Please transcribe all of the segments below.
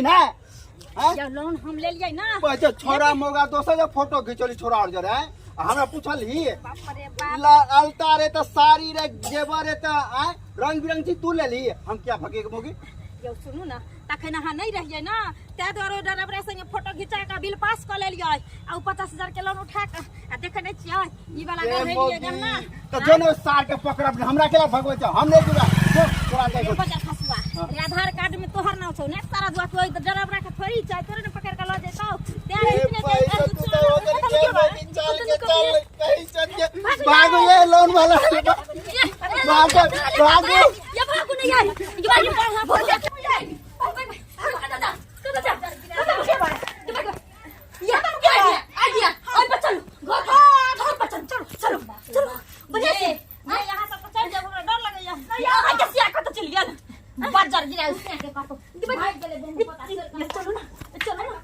है हैं? या लोन हम ले लियै ना। पैसे छोरा मोगा दोसर जगह फोटो घिचोली छोरा और जरे आ हमरा पूछलही। बाप रे बाप। ला अलता रे त साड़ी रे जेवर रे त आय रंग बिरंग चीज तू लेली, हम क्या भगे के मोगी। यौ सुनू ना, तखन अहाँ नहीं रहियै ना, ताहि दुआरे ड्राइवरे संगे फोटो घिचा के बिल पास कऽ लेलियै आ उ 50,000 के लोन उठा के आ देखे नहीं छियै ई वाला ए गढ़ेलियै मोगी, गहना। त जो ने सार के पकड़ब, हमरा केला भगबै छ, हम नहीं जुड़ा जो तोरा जाय। ए बजर खसुआ रे, आधार कार्ड में तोहर नाम छौ ने सारा दुआ, तोय त ड्राइवरा के थोड़ी छै, तोरे ने पकड़ के ल जेतौ। तें ए इतने पैसा तू तो उधर के मोगी, चल के चल कहीं चल के भागो, ये लोन वाला भागो भागो। ये भागो नहीं यार, ये भागो भागो ये चलो चलो बढ़िया से मैं यहाँ से तो चल जाब, हमरा डर लगैया। आ के सिया कत चल गेल बाजार गिरा सिया के काटो। भाग गेलै बहन पता। चलो ना चलो ना,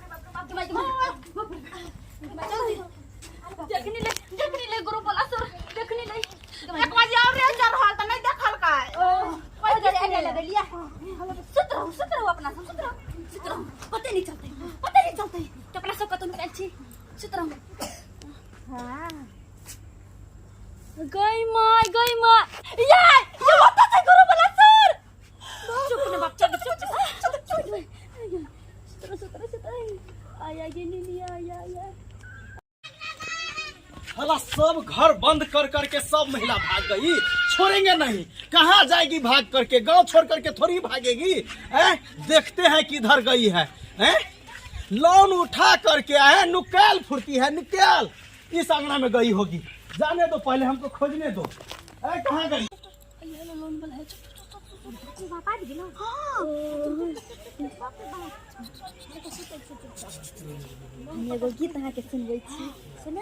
देखनी ले देखनी ले गुरु बोला सर देखनी ले। एक बाजी और रे जा रहल त नहीं देखल का। ओ ओ जरे एने लगलिया। सुत रहू सुत रहू, अपना सब सुत रहू सुत रहू, पते नहीं चलते पते नहीं चलते कि अपना सब कतौ निकल छी। सुत रहू। हां गई माय गई माय, या ये होता छै गुरु बोला सर। चुप ने बाप, चल चुप चुप चुप चुप, सुत रहो सुत रहो सुत रहो। आया ये नहीं आया आया। साला सब घर बंद कर करके सब महिला भाग गई, छोड़ेंगे नहीं। कहाँ जाएगी भाग करके, गांव छोड़ करके थोड़ी भागेगी। हैं? देखते हैं किधर गई है। हैं? लोन उठा करके आए, नुकैल फुर्ती है निकल, इस अंगना में गई होगी। जाने दो, पहले हमको खोजने दो। ए, कहाँ गई? हम एगो गीत अहाँके सुनबै छी, सुना?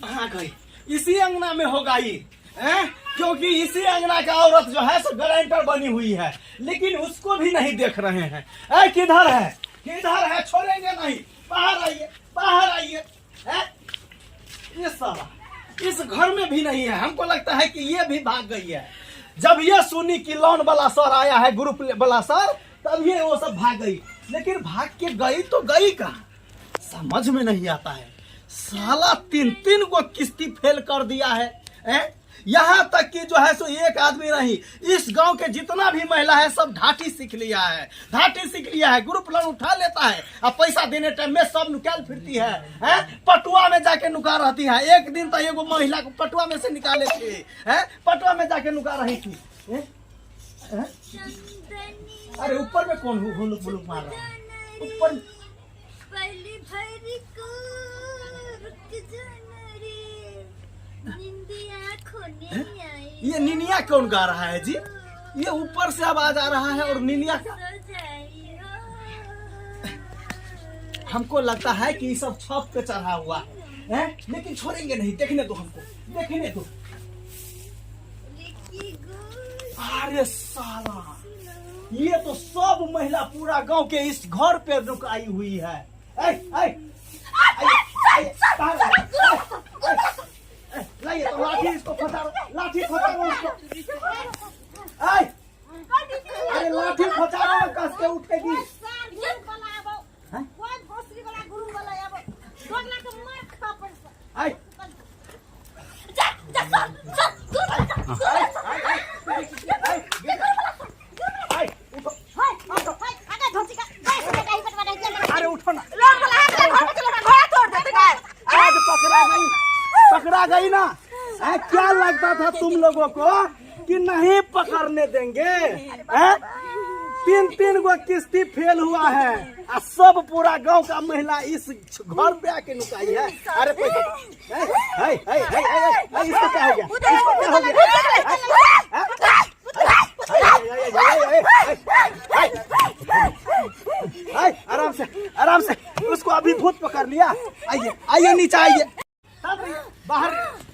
कहाँ गई? इसी अंगना में होगा ये, हैं? क्योंकि इसी अंगना का औरत जो है सो गारंटर बनी हुई है, लेकिन उसको भी नहीं देख रहे हैं। ए, किधर है किधर है? छोड़ेंगे नहीं, बाहर आइए बाहर आइए। हैं? ये साला इस घर में भी नहीं है, हमको लगता है कि ये भी भाग गई है। जब ये सुनी कि लोन वाला सर आया है, ग्रुप वाला सर, तब ये वो सब भाग गई। लेकिन भाग के गई तो गई कहाँ, समझ में नहीं आता है। साला तीन तीन को किस्ती फेल कर दिया है, हैं? यहाँ तक कि जो है सो एक आदमी नहीं, इस गांव के जितना भी महिला है सब ढाटी सीख लिया है, ढाटी सीख लिया है। ग्रुप लोन उठा लेता है और पैसा देने टाइम में सब निकाल फिरती है, हैं? पटुआ में जाके नुका रहती है। एक दिन तो एगो महिला को पटुआ में से निकाले थे, हैं? पटुआ में जाके नुका रही थी, हैं? हैं? अरे ऊपर में कौन हुलुक बुलुक मार रहा है ऊपर? पहली भर को रुक जाना रे, निंदिया खोने आई। ये निनिया कौन गा रहा है जी? ये ऊपर से आवाज आ रहा है और निनिया का सो जाई हो। हमको लगता है कि ये सब छत पे चढ़ा हुआ है, हैं? लेकिन छोड़ेंगे नहीं, देखने दो हमको, देखने दो। लिखी गो अरे साला ये तो सब महिला पूरा गांव के इस घर पे रुकाई हुई है। ऐ, ऐ, ऐ, ऐ, बाहर आ, ऐ, ऐ, लाइए तो लाठी, इसको फटारो, लाठी फटारो इसको। ऐ, अरे लाठी फटारो, कस के उठेगी। हैं? ऐ, ऐ, उठो। अरे उठो ना, आज पकड़ा गई, पकड़ा गई ना। ऐ, क्या लगता था तुम लोगों को कि नहीं पकड़ने देंगे? ऐ? तीन तीन गो किस्ती फेल हुआ है आ सब पूरा गांव का महिला इस घर पे आके नुकाई है। अरे पैसा, है है है है है, इसको क्या हो गया, इसको क्या हो गया? आराम से आराम से, उसको अभी भूत पकड़ लिया। आइए आइए नीचे आइए, बाहर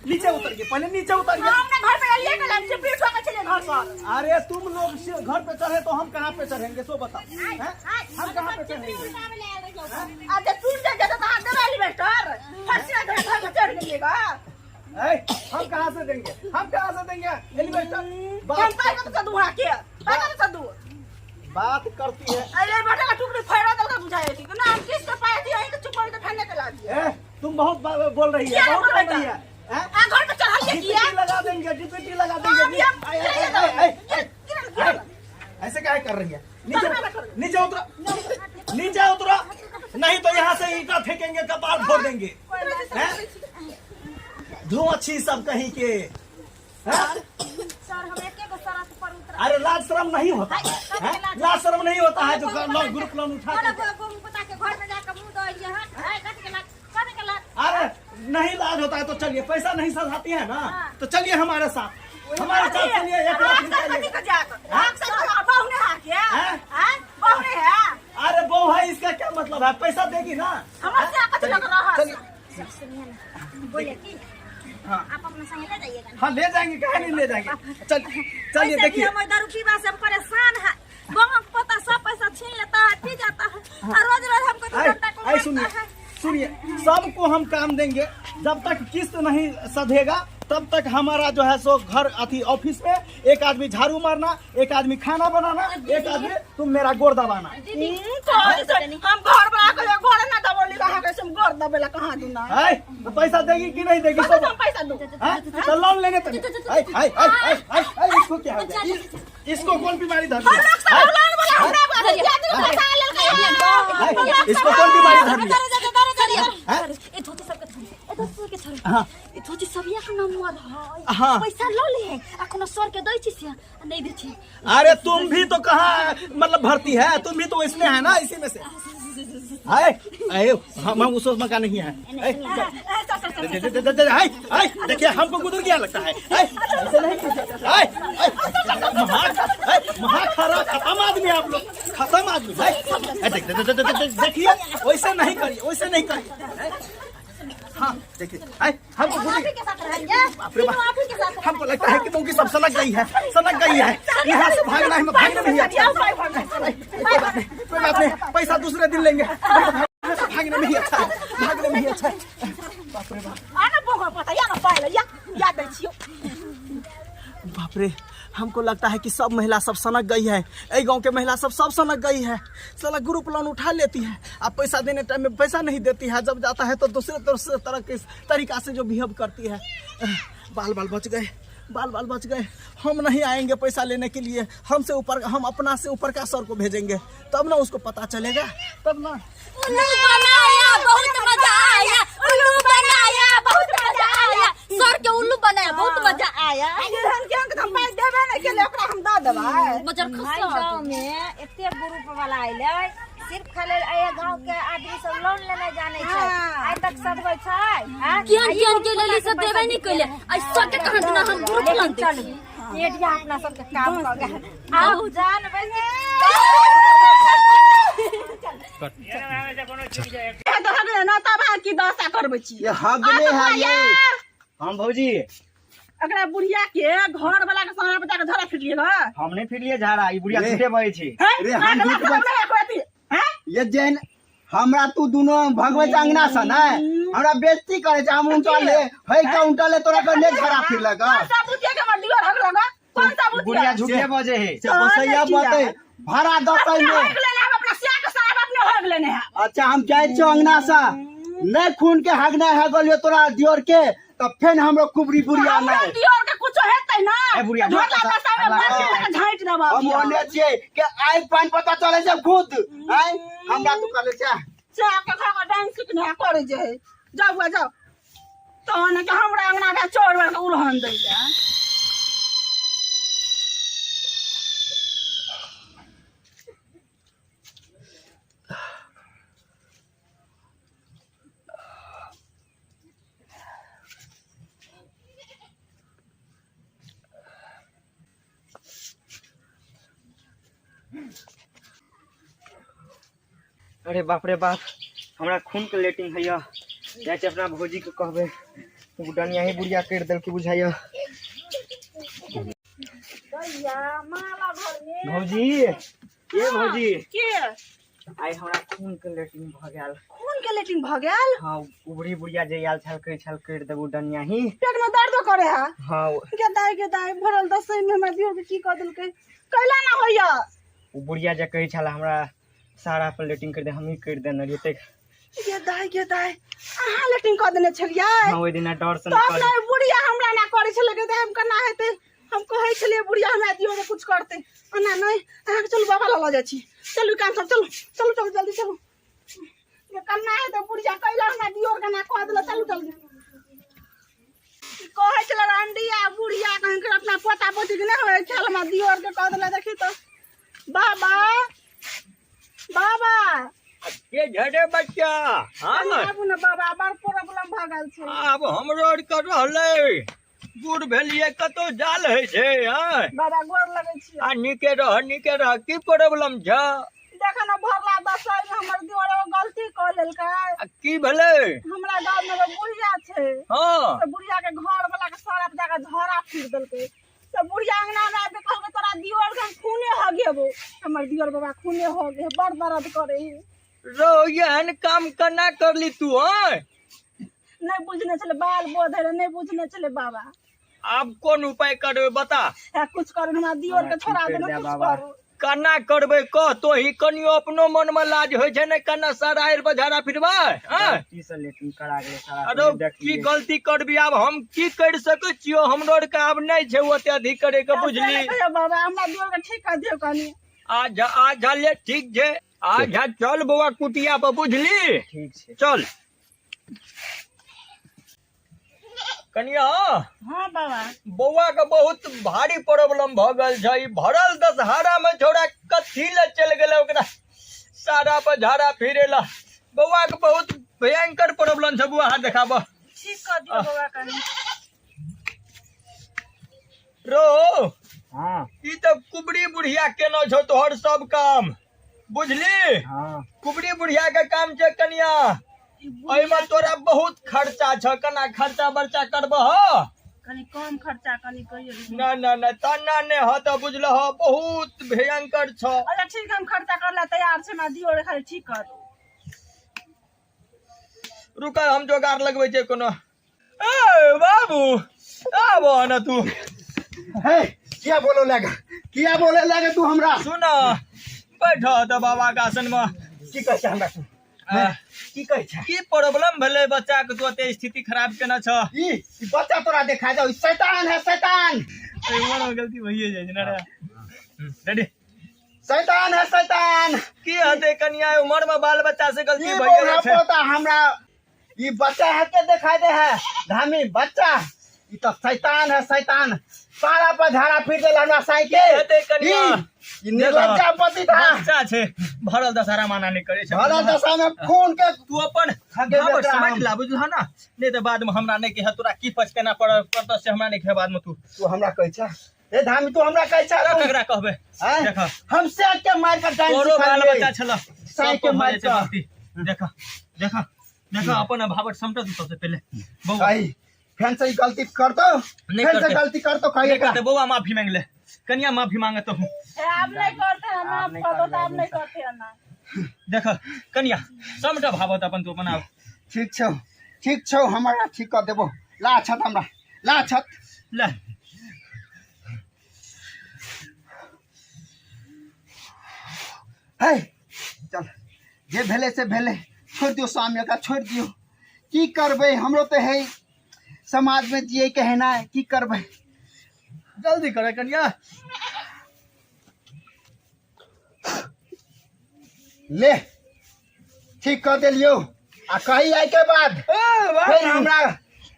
नीचे उतरिए, पहले नीचे उतरिए। हमने घर पे लिए कल से पीठ होकर चले घर पर। अरे तुम लोग से घर पे चढ़े तो हम कहाँ पे चढ़ेंगे, सो बताओ, हैं? हम कहाँ पे चढ़ेंगे? अब जब टूट जाए तो हाथ दे एलिवेटर फर्श घर घर पे चढ़ गइएगा। ऐ, हम कहाँ से देंगे, हम कहाँ से देंगे एलिवेटर? हम पैसा तो सदू के पैसा तो सदू। बात करती है। अरे बेटा का टुकड़ी फैरा दल का बुझाए थी ना हम किसके पाए थी यहीं के चुप करके फेंकने के ला दिए। ए, तुम बहुत बोल रही है, क्या बहुत बोल बोल रही रही है। हैं? आ घर पे चढ़ाइए किया डीपीटी लगा देंगे, डीपीटी लगा देंगे। हाँ, भैया, आए, आए, ये आए, आए, गिर, आए, गिर, गिर। आए, ऐसे क्या कर रही है? नीचे करना कर। नीचे उतरो, नीचे उतरो, नहीं तो यहाँ से ईंटा फेंकेंगे, कपाल फोड़ देंगे। हैं? धुआं छी सब कहीं के। हैं? सर हम एके गो सड़क पर उतर अरे लाज शर्म नहीं होता है, हैं? लाज शर्म नहीं होता है जो लोग ग्रुप लोन उठा करके। पोता के घर में जाकर मुंह दो यहाँ हाय कथी के लाज कथी के लाज। अरे नहीं लाज होता है तो चलिए, पैसा नहीं सधाती है ना तो चलिए हमारे साथ, हमारे साथ चलिए। 1 लाख आग से रुपया कथी के जात आग से तो बहुने हा के हैं? हैं बहुने है। अरे बहू है इसका क्या मतलब है? पैसा देगी ना। हमर से कथी लग रहा है? चलिए। सर सुनिए ना, बोले कि हाँ। आप अपना संग ले जाइएगा ना। हाँ ले जाएंगे, काहे नहीं ले जाएंगे। चल चलिए पैसे भी देखिए हमर दारू पीवा से हम परेशान है, गाँव के पोता सब पैसा छीन लेता है, पी जाता है और रोज रोज हमको आए, घंटा को आए, मारता सुनिए है। सुनिए, सबको हम काम देंगे, जब तक किस्त नहीं सधेगा तब तक हमारा जो है सो घर अथी ऑफिस में एक आदमी झाड़ू मारना, एक आदमी खाना बनाना, एक आदमी तुम मेरा गोड़ दबाना। तो हम घर बना के गोड़ ना दबोली कहाँ के हम गोड़ दबेला कहाँ दूना। आए, तो पैसा देगी कि नहीं देगी? तो हम पैसा दू। हाँ? तो लोन लेने तक। आए, आए, आए, आए, आए, आए, इसको क्या हो गया? इसको कौन बीमारी धर हम लिया? लोग सब लोन वाला हमरा दिया दिल पैसा लेलकै। आए, इसको कौन बीमारी धर लिया? हैं? ए धोती सबके छोड़, ए धोती सबके छोड़। हाँ। ए धोती सब एक नंबर है। हाँ। पैसा ल ले है, आ कोनो सर के दै छी से, आ नहीं दै छी। अरे तुम भी तो कहाँ मतलब भर्ती है, तुम भी तो इसमें है ना, इसी में से। आए, आए, हम उस मकान नहीं है। आए, दे, दे, दे, दे, दे, आए, आए, देखिए हमको गुदर गया लगता है। आए, ऐसे नहीं कीजिए। आए, आए, महा, आए, महा खरा खत्म आदमी आप लोग, खत्म आदमी। आए, आए, देख, दे, दे, दे, दे, दे, देखिए, वैसे नहीं करिए, वैसे नहीं करिए। आए, हाँ देखिए, आए, हमको गुदर आप ही के साथ रहेंगे। बाप रे बाप। तीनों आप ही के साथ हमको लगता है कि मुंगी सब सनक गई है, सनक गई है। यहाँ से भागना है, भागने में ही अच्छा है। कोई बात नहीं, कोई बात नहीं, पैसा दूसरे दिन लेंगे। यहाँ से भागने में ही अच्छा है, भागने में ही अच्छा है। बाप रे बाप, आना बोगा पता या ना पाइल या या दै छियो। बाप रे, हमको लगता है कि सब महिला सब सनक गई है। ए गांव के महिला सब सब सनक गई है। साला ग्रुप लोन उठा लेती है, अब पैसा देने टाइम में पैसा नहीं देती है, जब जाता है तो दूसरे दूसरे तरह के तरीका से जो बिहेव करती है। बाल बाल बच गए, बाल बाल बच गए। हम नहीं आएंगे पैसा लेने के लिए, हमसे ऊपर, हम अपना से ऊपर का सर को भेजेंगे, तब ना उसको पता चलेगा, तब ना। उल्लू बनाया बहुत मजा आया, उल्लू बनाया बहुत मजा आया, सर के उल्लू बनाया बहुत मजा आया। हम के हम पाइ देबे नै केले, ओकरा हम the देबै। मजर माय खसा गाँव में एते ग्रुप वाला अइलै, सिर्फ खाली एहि गाँव के आदमी सब लोन लेने जाने छै, आइ तक सधबै छै। आँ? केहन आ ई केहन के ग्रुप लेली सब वाला के देबे नहीं कैले, आ सबके कहाँ दिना हम ग्रुप लोन लेकिन दै चलू, छी। एडिया अपना सबके काम कऽ के आउ जानबै। तो हगले ना तब अहाँ की दशा करबै छी। ये हगले है ये। हम भौजी एकरा बुढ़िया के घर वाला के सारा बच्चा के झड़ा फिटलिए ग। हम नहीं फिरलिए झाड़ा, ई बुढ़िया रे। झूठे बजै छै। हैं? रे, हम अहाँ के झूठ लफड़ा नहि एको रत्ती, हैं? ये जैन हमरा तू दुनो भगवे छै अंगना से नै हमरा बेइज्जती करे छै। हम उनटल ले है का उनटल ले तोरा के नै झड़ा फिरलक। कौन सा बुधिया के हमर दियर हगलक ग? कौन सा बुधिया? बुढ़िया झूठे बजै है। से बसैया बतै भाड़ा दतै अपने ने। हग लेने हम अपना सिया के साहब अपने हग लेने है। अच्छा हम जाइ छियौ अंगना से, नै खून के हगना है गलियो तोरा दियर के, तब फेन हमरो कुबरी बुढ़िया हमरा नै। दियर के कुछो हेतै ना। ए बुढ़िया, झोला दशा में अल्लाह। मार के झाँटि देबऽ हम अभियो। ओने छियै के आइ पानि पता चलै छै खुद। आइ हमरा तू कहले छै से के घर के डांस सिखने करे जे है। जाउ बुआ जाउ, तहन के हमरा अंगना के चोर वाला के उलहन दै ले। अरे बाप रे बाप, हमरा खून के लेटिंग होइया। जाइ छी अपना भौजी के कहबै, डनिया ही बुढ़िया करि देलकै बुझाइया। भौजी, ये भौजी के आइ हमरा खून के लेटिंग भऽ गेल। खून के लेटिंग भऽ गेल? हाँ, उबरी बुढ़िया जे आयल छल कहै छल करि देबू डनिया ही। पेट में दर्दो करे है? हाँ। के दाई के दाई, भरल दसई में हमरा दियर के की कऽ देलकै? कैला ना होइया? ओ बुढ़िया जे कहै छला हमरा सारा पर लेटिंग करि दे, हमही करि देने रहियै तै। गे दाइ, गे दाइ, अहाँ लेटिंग कऽ देने छलियै? हँ, ओहि दिना डर से। तब ने बुढ़िया हमरा ना करै छलै। गे दाइ, हम केना हेतै? हम कहै छलियै बुढ़िया हमरा दियौ जे कुछ करतै, ओना नहि। अहाँके चलू, बाबा लग लऽ जाइ छी। चलू, काम सब, चलू चलू चलू, जल्दी चलू। गे, केना हेतै? बुढ़िया कैला हमरा दियौ केना कऽ देलक? चलू जल्दी। कहै छलै रंडिया बुढ़िया कहीं के अपना पोता पोती के नहि होइ छल, हमरा दियोर के कऽ देलक। देखी तऽ बाबा, बाबा। के झड़े बच्चा? हाँ। आबू ने बाबा, बड़ प्रॉब्लम भऽ गेल छै। आब हमरो आर के रहलै, बूढ़ भेलियै, कतौ जाल होइ छै? आँय? बाबा, गोर लगै छी। आ नीके रह, नीके रह। की प्रॉब्लम छ? देख ने, भरला दसै में हमर दियोर एगो गलती कऽ लेलकै। आ की भेलै? हमरा गाँव में एगो बुढ़िया छै। तऽ बुढ़िया के घर वाला के सारा जाके झोरा फिर देलकै। तऽ बुढ़िया अंगना में आबि के कहलकै, तोरा दियोर के हम खूने हो गेबो। हमर दियोर बाबा खूने हो गे, बड़ दर्द करे है। रो, एहन काम केना करली तू? आँय? नहि बुझने छलै, बाल बोध रहे, नहि बुझने छलै बाबा। आब कोन उपाय करबै, बता। हे, कुछ करू, हमरा दियोर के छोड़ा ठीक देना। करि दे कुछ बाबा। करू। केना करबै, कह तोही। कनियो अपनो मन में लाज होइ छै ने, केना सारा आरि पर झाड़ा फिरबै? आँय? गलती से लेटिंग करा गेलै सारा। अरे, की गलती करबी? आब हम की करि सकै छियौ? हमरो आरके आब नहि छै ओते अधिक करे के, बुझली? कहियो बाबा, हमरा दियोर के ठीक कर दियौ कनी। आ जा ले, ठीक छै, आ जा, चल बौआ कुटिया पर, बुझली? ठीक छै। चल कनिया। हाँ बाबा। बौआ के बहुत भारी प्रॉब्लम भऽ गेल छै। ई भरल दशहरा में छौड़ा कथी लए चलि गेलै ओकरा सारा पर झाड़ा फिरे ला? बौआ के बहुत भयंकर प्रॉब्लम छै। बौआ, हाथ देखाबऽ। ठीक कर दियौ बौआ कनी। रो। हाँ। ई तऽ कुबरी बुढ़िया केना छौ तोहर सब काम, बुझली? हाँ। कुबरी बुढ़िया के काम छै कनिया। एहिमे तोरा बहुत खर्चा छ। केना खर्चा बर्चा करबह? कनी कम खर्चा कनी कहियो। ना ना ना, तना नहि ह तऽ बुझलह, बहुत भयंकर छ। अच्छा ठीक, हम खर्चा कर ला तैयार छै, हमरा दियौ खाली ठीक कर। रुक, हम जोगार लगबै छियै कोनो। ए बाबू, आब न तू। हे, किया बोलो लगे, किया बोले लगे तू हमरा? सुन, बैठ तऽ बाबा के आसन में। की कहै छै हमरा तू? की कहै छै? की प्रॉब्लम भेलै बच्चा के? तू एते स्थिति खराब केना छ? ई ई बच्चा तोरा देखा जाओ, ई शैतान है, शैतान। एहि उमर में गलती भइए जाइ छै ने रे। रेडी। शैतान है, शैतान। की हेतै कनिया, उमर में बाल बच्चा से गलती ई भइए बौआ जाइ छै। पोता हमरा ई बच्चा है के दिखाई दे है धामी बच्चा, ई तो शैतान है, शैतान। सारा पर झाड़ा फिर देल हमरा साइकिल। हेतै कनिया? ई निर्लज्जा पति था। बच्चा छै, भरल दशहरा माना नहि करै छै। भरल दशा में खून के तू अपन खगे भाव बेटा समझ हम। ला, बुझलह ना? नहि तऽ बाद में हमरा नहि कह तोरा की पछतेना पड़त से हमरा नहि कह बाद में तू। तू हमरा कहै छ ए धामी, तू हमरा कहै छ? तऽ ककरा कहबै? आँय? देख। हम से के मार के डांस तोरो बाल सिखालियै। बच्चा छल। साइकिल मारि कऽ। देख देख देख, अपन भावट समझ तू सबसे पहले बौआ। कही फेन से ई गलती करतो? नहीं फेन से करते। गलती करतो, कही नहीं एकरा। करते बौआ, माफी मांग ले कनिया, माफी मांगत हूँ। ए, आब नहीं करते हैं, माफ नहीं कर दो। करबै। तो आब नहीं करते हैं ना। देख कनिया, समझ भावत अपन तू अपन आब। ठीक छौ, ठीक छौ, हमरा ठीक कर देबो। ला छत हमरा, ला छत। ले। है, चल, जे भेलै से भेलै, छोड़ि दियौ स्वामी, एकरा छोड़ि दियौ। की करबै, हमरो तऽ है समाजमे जियैके है ना, की करबै? जल्दी करे कनिया। ले, ठीक कर देलियौ। आ कही आइ के बाद ए, बाबू। फेर हमरा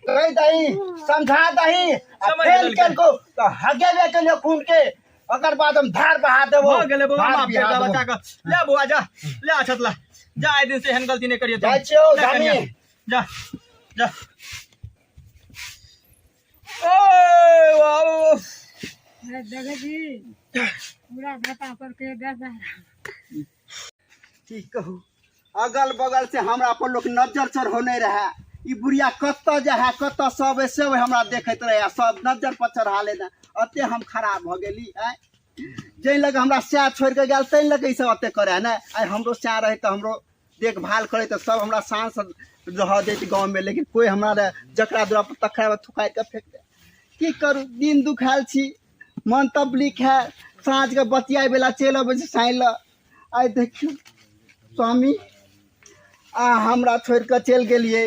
कहि दही, समझा दही आ समझ फेर गेलकै। केलको तऽ हगेबे केलियौ खून के, ओकर बाद हम धार बहा देबो। भऽ गेलै बौआ, धार माफ बिहा कर दे देबो। बच्चा के। ले बौआ, जा, ले अछत ला जा। आइ दिन से एहन गलती नहि करियो तू। जाइ छियौ, ले धामी। कनिया, जा जा। ओए बाबू। देखै छी पूरा भाता पर के दस। की कहू, अगल बगल से हमरा पर लोक नजर चढ़ौने रहे। ई बुढ़िया कतऽ जाइ है, कतऽ सब है, सब हमरा देखैत रहे आ सब नजर पर चढ़ा लेने। एते हम खराब भऽ गेली। आँय, जाहि लग हमरा सएह छोड़ि कऽ गेल ताहि लग ई सब एते करै है ने। आइ हमरो सएह रहै तऽ हमरो देखभाल करै तऽ सब हमरा शानसँ रहऽ दैत गाँवमे, लेकिन कोइ हमरा लए जकरा दुरा पर तकरा थुकारि कऽ फेक दे। की करू, दिन दुखायल छी, मन तबलीक है, साँझके बतियाइ बेला चलि अबै छै साँझ लए। आइ देखियौ स्वामी, आ हमरा छोड़ि कऽ चलि गेलियै।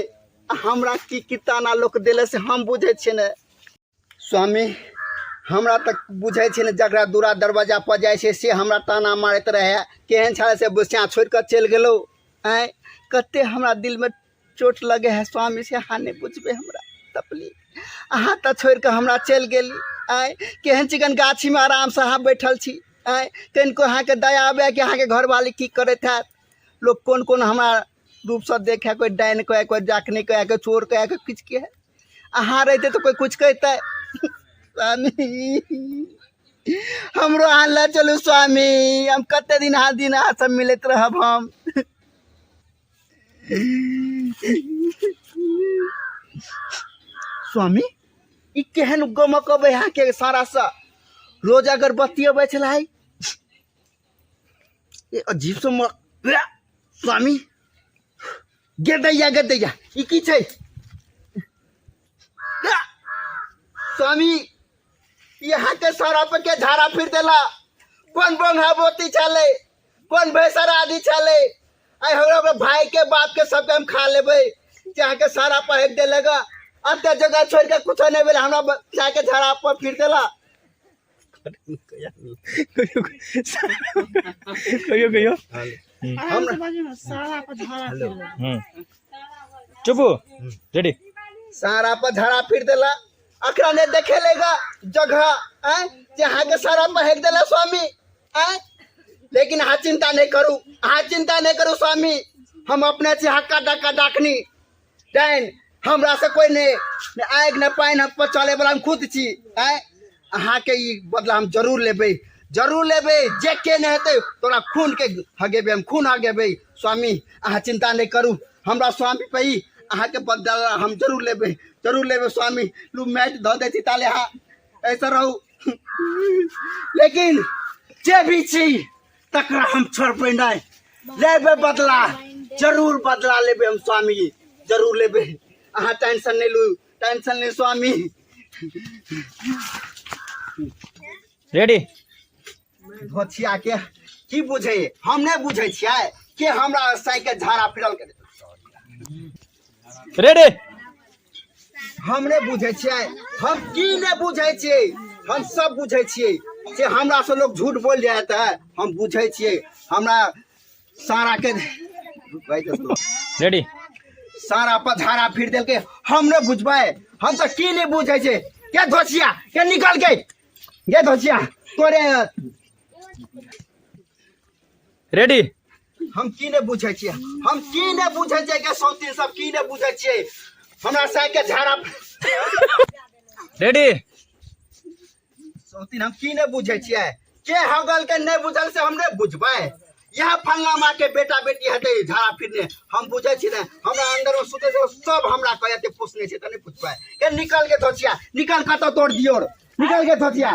आ हमरा की की ताना लोक देले से हम बुझै छियै ने स्वामी। हमरा तऽ बुझै छै ने, जकरा दूरा दरवाजा पर जाइ छै से हमरा ताना मारैत रहै, केहन छलै से बुसिया छोड़ि कऽ चलि गेलहुँ। आँय, कते हमरा दिलमे चोट लगे है स्वामी, से अहाँ नहि बुझबै हमरा तकलीफ। अहाँ तऽ छोड़ि कऽ हमरा चलि गेली। आँय, केहन चिकन गाछीमे आरामसँ अहाँ बैठल छी। आँय, कनिको अहाँके दया आबै कि अहाँके घरवाली की करैत हैत। लोक कोन कोन हमरा रूपसँ देखै, कोइ डाइन कहै, कोइ डाकनी कहै, कोइ चोर कहै, कोइ किछु कहै। अहाँ रहिते तऽ कोइ किछु कहितै। स्वामी, हमरो अहाँ लए चलू स्वामी। हम कते दिन अहाँ दिन अहाँ सब मिलैत रहब हम। स्वामी, ई केहन गमक अबै अहाँके सारा सँ? रोज अगरबत्ती अबै छलै, ये अजीब से स्वामी, गेदैया गेदैया, ई की छै स्वामी? यहाँ के सारा पर के झाड़ा फिर देला? कोन बोंगा बोती छलै, कोन भैंसर आदि छलै? आइ हमरा अपना भाई के बाप के सबके हम खा लेबै। चाह के सारा पहक देलक, अते जगह छोड़ के कुछो नहीं भेल, हमरा चाह के झाड़ा पर फिर देला। कहियो कहियो। आराम से बाजू ने, सारा पर झाड़ा फिर देलक। चुपू, रेडी। सारा पर झाड़ा फिर देला, अकरा नहीं देखे लेगा जगह। आय जे अहाँ के सारा पहक देला स्वामी। आय, लेकिन अहाँ चिंता नहीं करू, अहाँ चिंता नहीं करू स्वामी। हम अपने छी हक्का डक्का डाकनी डाइन, हमरा से कोई नहीं, ने आगि ने पानि, हम पर चले वाला हम खुद छी। आय, अहाँ के ई बदला हम जरूर लेबै, जरूर लेबै। जे के नहीं हेतै तोरा खून के हगेबै, हम खून हगेबै स्वामी। अहाँ चिंता नहीं करू, हमरा स्वामी पे ही अहाँ के बदला हम जरूर लेबै, जरूर लेबै स्वामी। लू मैट धऽ दै छी ताले, अहाँ ऐसा रहू। लेकिन जे भी छी तकरा हम छोड़बै नहि, लेबै बदला, जरूर बदला लेबै हम स्वामी, जरूर लेबै। अहाँ टेंशन नहि लू, टेंशन नहि स्वामी। रेडी। धोछिया के की बुझै, हम नहि बुझै छियै के हमरा साइकिल झाड़ा फिरल के। रेडी। हम नहि बुझै छियै, हम की नहि बुझै छियै? हम सब बुझै छियै जे हमरा से लोग झूठ बोल जाइत है, हम बुझै छियै। हमरा सारा के रेडी। सारा पर झाड़ा फिर देलकै, हम नहि बुझबै? हम तऽ की नहि बुझै छै? के धोसिया के निकल के गे धोसिया तोरे। रेडी। हम की नहि बुझै छियै, हम की नहि बुझै छियै के सौतीन सब की नहि बुझै छियै हमरा साइके झाड़ा। रेडी। सौतीन, हम की नहि बुझै छियै? के हगल के नहि बुझल से हम नहि बुझबै? यह फल्ला माँ के बेटा बेटी हेतै झाड़ा फिरने, हम बुझै छी ने। हमरा अंदर में सुते छै सब, हमरा कहते पोसने छै तऽ नहि बुझबै? के निकल के धोचिया, निकल, कतौ तोड़ दियो, निकल के धोचिया।